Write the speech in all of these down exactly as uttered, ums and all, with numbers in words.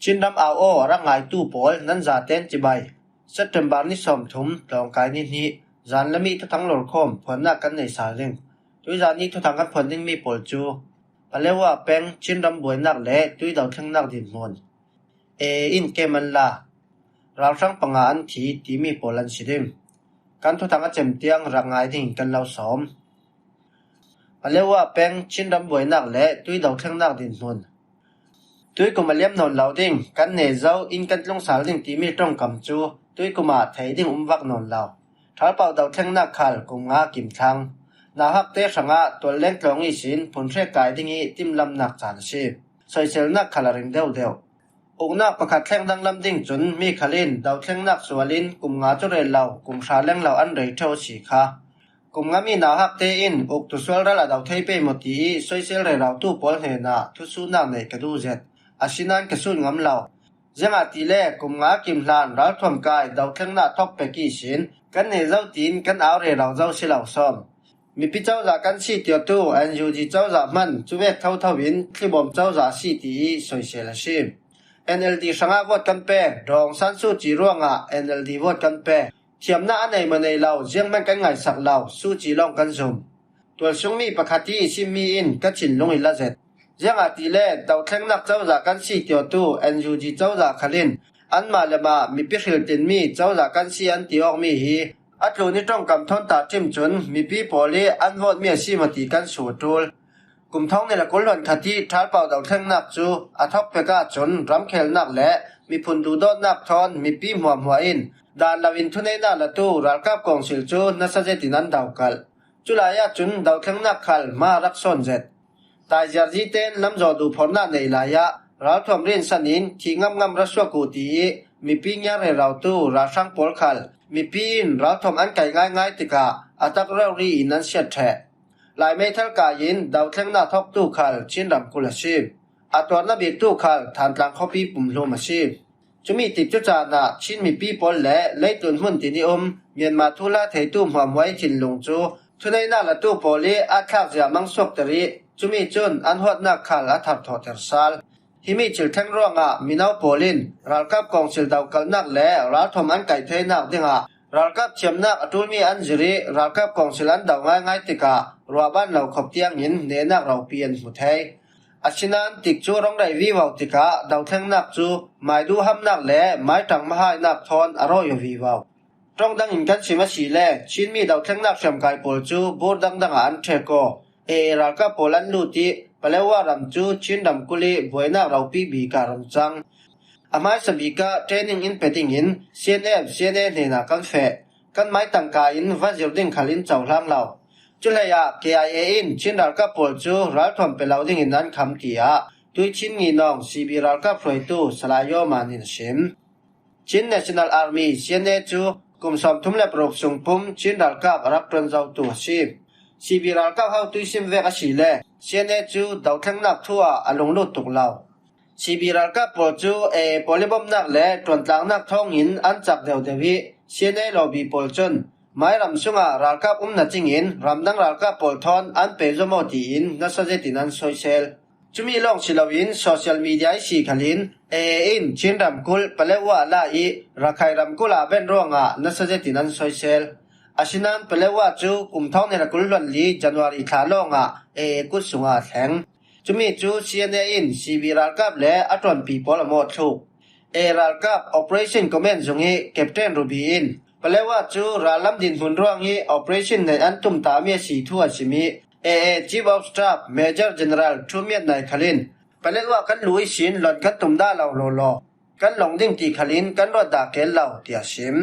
Chinram au aw a rak ngaitu pawl nan zaten cibai. September ni sawmthum, tlawngkai ni hnih, zan le mi thuthang lorkhawm phuannak kan nei sal ding. Tuizan ni thuthang kan phuan dingmi pawl cu Palewa peng Chinram buainak le tui dothlennak dinhmun, A A in kem an la, ralhrang panga an thi timi pawl an si ding. Kan thuthang a cem tiang rak ngai dingin kan lo sawm. Palewa peng Chinram buainak le tui dothlennak dinhmun. Tuikum a liam nawn lo ding, kan ne zo, inn kan tlung sal ding timi ṭongkam cu tuikum ah thei ding um vak nawn lo. Ṭhalpau dothlennak khal kum nga kim thlang. Nauhakte hrangah tualleng tlawng ihsin phunhrek kai ding i timlamnak caan a si. Soiselnak khal a ring deuhdeuh. Uknak pakhat thleng danglam ding cun mi khal in dothlennak sual in kum nga cu rel lo, kum hra lenglo an rei ṭheu a si kha. Kum ngami nauhakte in uktu sual ral a do thei pei maw ti i soisel rero tu pawl hnenah thusuhnak neih ka duh zet. Asinain ka sut ngam lo. Ziangahtile kum nga kim hlan ralthuam kai dothlennak thawk pek ihsin kan ne zo tiin kan au rero zo si lo sawm. Mipi cozah kan si tiawtu N U G cozah hman cuvek thotho in thlibawm cozah a si ti i soisel a si. N L D hrangah vote kan pek, Daw Aung San Suu Kyi ruangah N L D vote kan pek. Thiamnak a nei maw nei lo, zianghman kan ngaihsak lo, Suu Kyi lawng kan zum. Tualsungmi pakhat i i simmi in ka thinlung i la zet. Ziangahtile dothlennak cozah kan si tiawtu N U G cozah khal in anmah le mah mipi hriltinmi cozah kan si an ti awkmi hi a tlun i ṭongkam thawn ta ṭim cun mipi pawl i an votmi a si maw ti kan sut a ṭul. Kum thawng nih le kul hluan khat i ṭhalpau dothlennak cu a thawk pek ahcun ramkhelnak le miphun duhdawtnak thawn mipi hmuahhmuah in dan loin thuneihnak latu ralkap kawngsil cu nasa zetin an dokalh. Culai ahcun dothlennak khal hma rak sawn zet. Taiziar zite in lamzaw duh phorhnak neih lai ah ralthuam rinsan in thih ngamngam ra suak uh ti i mipi ngiar rero tu ralhrang pawl khal mipi in ralthuam an kaih ngaingai tikah a tak rori in an siat ṭheh. Lai meithal kai in dothlennak thawktu khal Chin ramkulh a si. A tuarna biktu khal Thantlang khuapi pumhlum a si. Cumi tikcu caan ah Chin mipi pawl le leitlun hmun tin i um Myanmar thuhla theitu hmuahhmuah i thinlung cu thuneihnak latu pawl i a thlak zia mang suakter i cumi cun an huatnak khal a tharthawhter sal. Himi thil thleng ruangah mino pawl in ralkap kawngsil dokalhnak le ralthuam an kaih theinak dingah ralkap thiamnak a ṭulmi an zir i ralkap kawngsil an do ngaingai tikah ruahban lo khawp tiangin nehnak ropi an hmu thei. Asinain tikcu a rung rei vivo tikah dothlennak cu mai duhhamnak le mai ṭang mahainak thawn a rawi aw vivo. Ṭong dangin kan sim asile Chinmi dothlennak hriamkai pawl cu bur dangdang ah an ṭhek aw. A A ralkap pawl an lut i Palewa ram cu Chin ramkulh i buainak ropi bik ah a rung cang. A hmaisa bik ah training in pe dingin C N F, C N A hnenah kan feh. Kan mai tangka in va zir ding khal in cohlang lo. Cuhlei ah K I A in Chin ralkap pawl cu ralthuam pe lo dingin an kham, tiah Tuichin Nginawng C B ralkap hruaitu Salai Yaw Man in a sim. Chin National Army, C N A cu kum sawmthum le paruk sung pum Chin ralkap a rak ṭuan zotu a si. C B ralkap ho tuisim vek asile C N A cu dothlennak thu ah a lunglut tuk lo. C B ralkap pawl cu A A pawl i bomnak le ṭuantlangnak thawngin an cak deuhdeuh i C N A lawbi pawl cun mai ram sungah ralkap um na cingin ramdang ralkap pawl thawn an pe zom aw tiin nasa zetin an soisel. Cumi lawng si loin social media i si khalin A A in Chin ramkulh Palewa la i Rakhine ramkulh ah ben ruangah nasa zetin an soisel. Asinain Palewa cu kum thawng nih le kul hluan li January thla lawngah A A kut sungah a thleng. Cumi cu C N A in C B ralkap le a ṭuanpi pawl a mawhthluk. A A ralkap Operation Command zung i Captain Ruby in Palewa cu rallam dinhmun ruang i operation neih an tumtami a si thu a sim i A A Chief of Staff Major General Thu Myat Naing khal in Palewa kan luh ihsin lon kan tum dah lo lawlaw kan long ding ti khal in kan ruat dah kel lo, tiah a sim.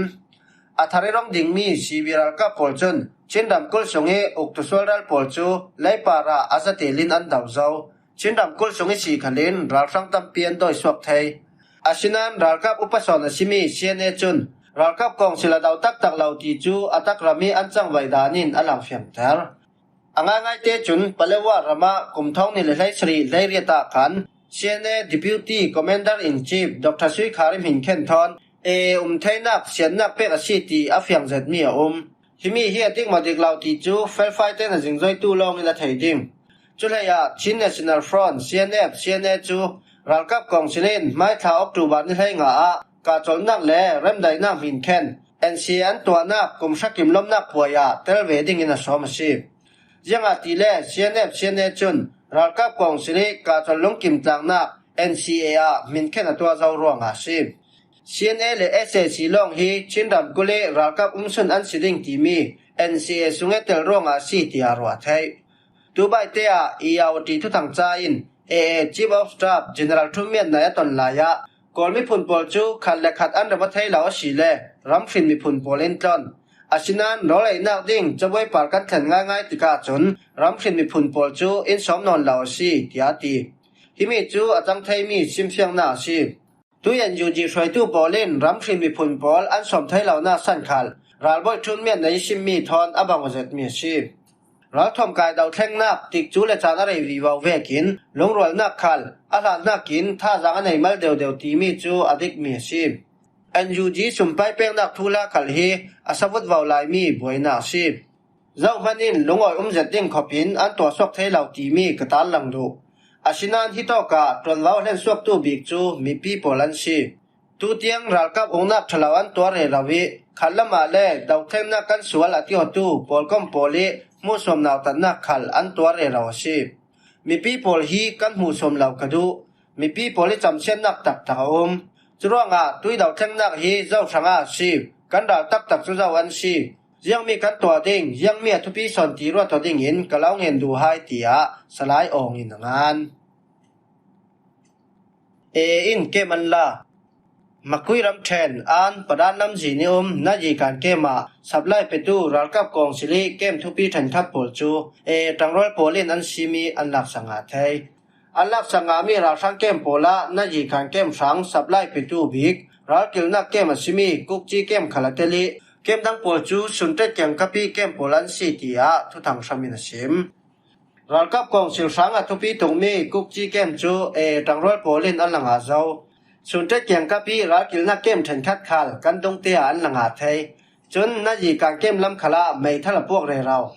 A thar i rung dingmi C B ralkap pawl cun Chin ramkulh sung i uktu sual ral pawl cu leipar ah a zatel in an do zo. Chin ramkulh sung i si khal in ralhrang tampi an dawi suak thei. Asinain ralkap upa sawn a simi C N A cun ralkap kawngsil a do taktak lo ti cu a tak ram i an cangvaih dan in a langfiangter. A ngaingaite cun Palewa ram ah kum thawng nih le hleisarih hleiriat ah khan C N A Deputy Commander in Chief Doctor Sui Kharim Hin Khen thawn A A um theinak siannak pek a si ti a fiang zetmi a um. Himi hi a dik maw dik lo ti cu felfai tein a zingzoitu lawngin a thei ding. Cuhlei ah Chin National Front, C N F, C N A cu Ralkap Kawngsil in hmaithla October ni hleinga ah kahcawlhnak le remdaihnak hminkhen N C A an tuahnak kum hrakim lawmhnak puai ah tel ve dingin a sawm a si. Ziangahtile C N F C N A cun ralkap Kawngsil i kahcawlh lungkim tlangnak N C A ah hminkhen a tuah zo ruangah a si. C N A le S A C lawng hi Chin ramkulh i ralkap umsun an si ding timi N C A sung i tel ruangah a si tiah ruah theih. Tubaite ah Irrawaddy thuthang ca in A A Chief of Staff General Htun Mian Naing a ton lai ah Kawl miphun pawl cu khat le khat an ram aw thei lo a si le ramhrin miphun pawl in tlon. Asinain rawl einak ding cabuai par kan thlen ngaingai tikah cun ramhrin miphun pawl cu in sawm nawn lo a si, tiah a ti. Himi cu a cang theimi simfiangnak a si. Tui N U G hruaitu pawl in ramhrin miphun pawl an sawm thei lonak san khal ralbawi Htun Mian Naing i simmi thawn a bang aw zetmi a si. Ralthuam kai dohthlengnak tikcu le caan a rei vivo vekin lungrualnak khal a hlan hnakin thazaang a nei mal deuhdeuh timi cu a dikmi a si. N U G sumpai peknak thuhla khal hi a savut vo laimi buainak a si. Zohman in lungawi um zet ding khawpin an tuahsuak thei lo timi ka tarlang duh. Asinain hitawkah ṭuanvo hlensuaktu bik cu mipi pawl an si. Tutiang ralkap uknak ṭhalo an tuar rero i khatlamah le dohthlengnak kan sual a ti awtu pawlkom pawl i hmuhsuam nautatnak khal an tuar rero a si. Mipi pawl hi kan hmuhsuam lo ka duh. Mipi pawl i camsiatnak taktak a um. Curuangah tui dohthlengnak hi zo hrangah a si. Kan ral taktak cu zo an si. Ziangmi kan tuah ding, ziangmi a thupi sawn ti ruat aw dingin ka lo ngen duh hai, tiah Salai Awng in a ngan. A A in kem an la. Makui ramṭhen An Padan lamzin i um Nayikan kem ah supply petu ralkap kawngsil i kem thupi ṭhenkhat pawl cu A A ṭangrual pawl in an sim i an laksak ngah thei. An laksak ngahmi ralhrang kem pawl ah Nayikan kem hrang supply petu bik ralkilhnak kem a simi Kukci kem khal a tel i kem dang pawl cu Suntet kiangkap i kem pawl an si, tiah thuthang hram in a sim. Ralkap kawngsil hrang a thupi tukmi Kukci kem cu A A ṭangrual pawl in an la ngah zo. Suntet kiangkap i ralkilhnak kem ṭhenkhat khal kan dungte ah an la ngah thei. Cun Nayikan kem lam khal ah meithal a puak rero.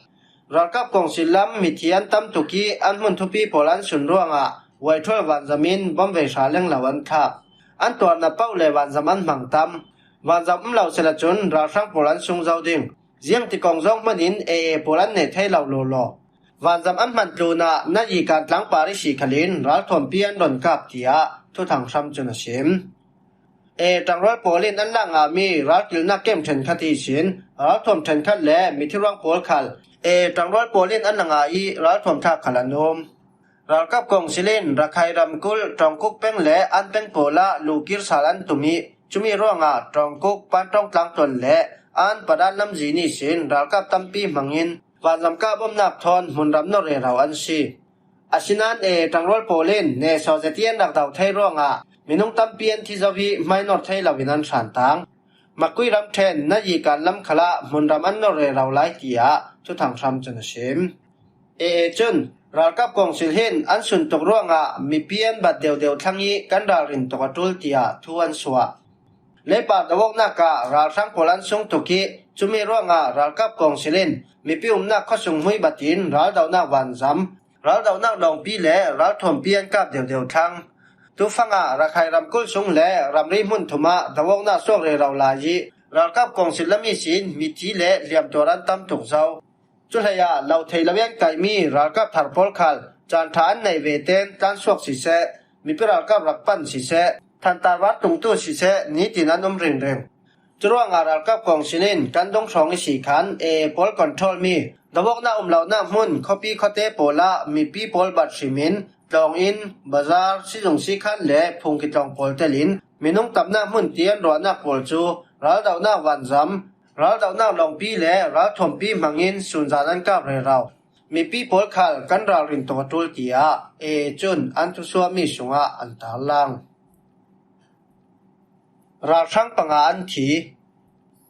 Ralkap kawngsil lam mithi an tam tuk i an hmun thupi pawl an sun ruangah Waithual vanzam in bom vei hra lenglo an thlak. An tuarna paoh le vanzam an hmang tam. Vanzam um lo sehla cun ralhrang pawl an sung zo ding. Ziangtikong zong hmanin A A pawl an neh thei lo lawlaw. Vanzam an hman tlunah Nayikan tlangpar i si khalin ralthuampi an ron kap, tiah thuthang hram cun a sim. A A ṭangrual pawl in an lak ngahmi ralkilhnak kem ṭhenkhat ihsin ralthuam ṭhenkhat le mithiruang pawl khal A A ṭangrual pawl in an la ngah i ralthuam thlak khal an um. Ralkap kawngsil in Rakhine ramkulh Ṭawngkuk peng le An peng pawl ah luhkir sal an tum i cumi ruangah Ṭawngkuk, Pantawng tlangtuan le An Padan lamzin ihsin ralkap tampi hmangin vanzam kah bomnak thawn hmunram nor rero an si. Asinain A A ṭangrual pawl in nehsawh zet i an rak do thei ruangah minung tampi an thi zo i hmainor thei loin an hran tang. Makui ramṭhen Nayikan lam khal ah hmunram an nor rero lai, tiah thuthang hram cun a sim. A A cun ralkap kawngsil hin an sun tuk ruangah mipi an bat deuhdeuh thlang i kan ralrin tuk a ṭul, tiah thu an suah. Leipar do awknak ah ralhrang pawl an sung tuk i cumi ruangah ralkap kawngsil in mipi umnak khuasung hmui batin raldohnak vanzam, raldohnak lawngpi le ralthuampi an kap deuhdeuh thlang. Tufang ah Rakhine ramkulh sung le ramri hmun thum ah do awknak suak rero lai i ralkap kawngsil lam ihsin mithi le liamtuar an tam tuk zo. Cuhlei ah lo thei lo i an kaihmi ralkap thar pawl khal caan ṭha an neih ve tein tlansuak siseh, mipi ralkap rak pan siseh, thantar var tungtu siseh nitin an um ringring. Curuangah ralkap kawngsil in kan dung hrawng i si khan A A pawl control mi do awknak um lonak hmun khuapi khuate pawl ah mipi pawl bat hrimin tlawng in, bazar, sizung sikhan le phungki tlawng pawl telin minung tamnak hmun ti an ruahnak pawl cu raldohnak vanzam, raldohnak lawngpi le ralthuampi hmangin sunzan an kap rero. Mipi pawl khal kan ralrin tuk a ṭul, tiah A A cun an thusuahmi sungah an tarlang. Ralhrang panga an thi.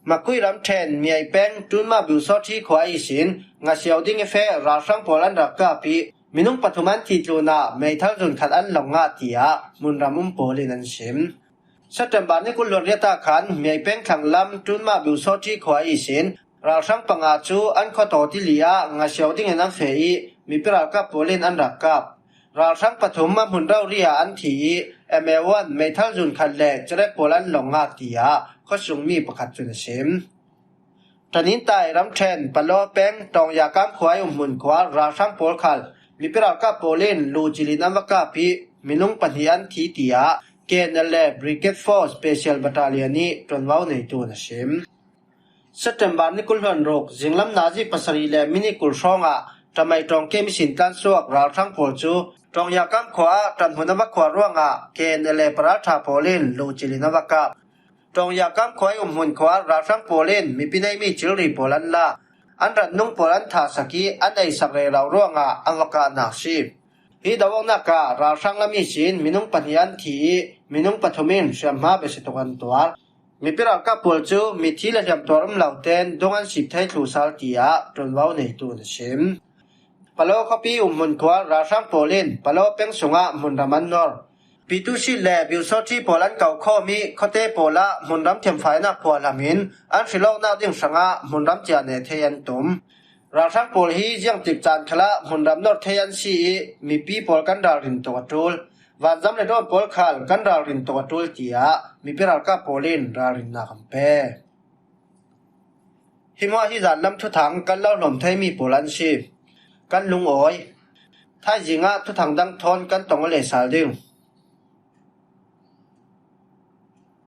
Makui ramṭhen Miai peng Tunma Biusawṭhi khua ihsin ngasia aw ding i feh ralhrang pawl an rak kap i minung pathum an thih tlunah meithal zun khat an lawng ngah, tiah hmunram um pawl in an sim. September ni kul hluan riat ah khan Miai peng thlanglam Tunma Biusawṭhi khua ihsin ralhrang panga cu an khuataw tili ah ngasia aw dingin an feh i mipi ralkap pawl in an rak kap. Ralhrang pathum a hmun rori ah an thi i M A one meithal zun khat le cherek pawl an lawng ngak, tiah khuasung mi pakhat cun a sim. Ṭanintai ramṭhen Palaw peng Ṭawngyakam khua i umhmun khua ralhrang pawl khal mipi ralkap pawl in lu cil in an va kap i minung pahnih an thi, tiah K N L A Brigade Force Special Battalion i ṭuanvo neitu in a sim. September ni kul hluan ruk zinglam nazi pasarih le minit kul hrawngah Ṭamai Ṭawngke mission tlansuak ralhrang pawl cu Ṭawngyakam khua ah ṭanhmun a va khuar ruangah K N L A paralṭha pawl in lu cil in a va kap. Ṭawngyakam khua i umhmun khua ralhrang pawl in mipi neimi cilri pawl an lak. An ratnung pawl an thahsak i an eisak rero ruangah an va kahnak a si. Hi do awknak ah ralhrang lam ihsin minung pahnih an thi i minung pathum in hriamhma biasia tuk an tuar. Mipi ralkap pawl cu mithi le hliamtuar um lo tein dung an sip thei thluh sal, tiah ṭuanvo neitu in a sim. Palaw khuapi umhmun khua ralhrang pawl in Palaw peng sungah hmunram an nor. Pitushi le Biusawṭhi pawl an ko khawm i khuate pawl ah hmunram thiamfainak phuahlam in an hrilawknak ding hrangah hmunram cia neh thei an tum. Ralhrang pawl hi ziangtik caan khalah hmunram nor thei an si i mipi pawl kan ralrin tuk a ṭul. Vanzam le dawn pawl khal kan ralrin tuk a ṭul, tiah mipi ralkap pawl in ralrinnak an pe. Hi hmuah hi zan lam thuthang kan lo hlawm theimi pawl an si. Kan lungawi. Thaizing ah thuthang dang thawn kan tong aw le sal ding.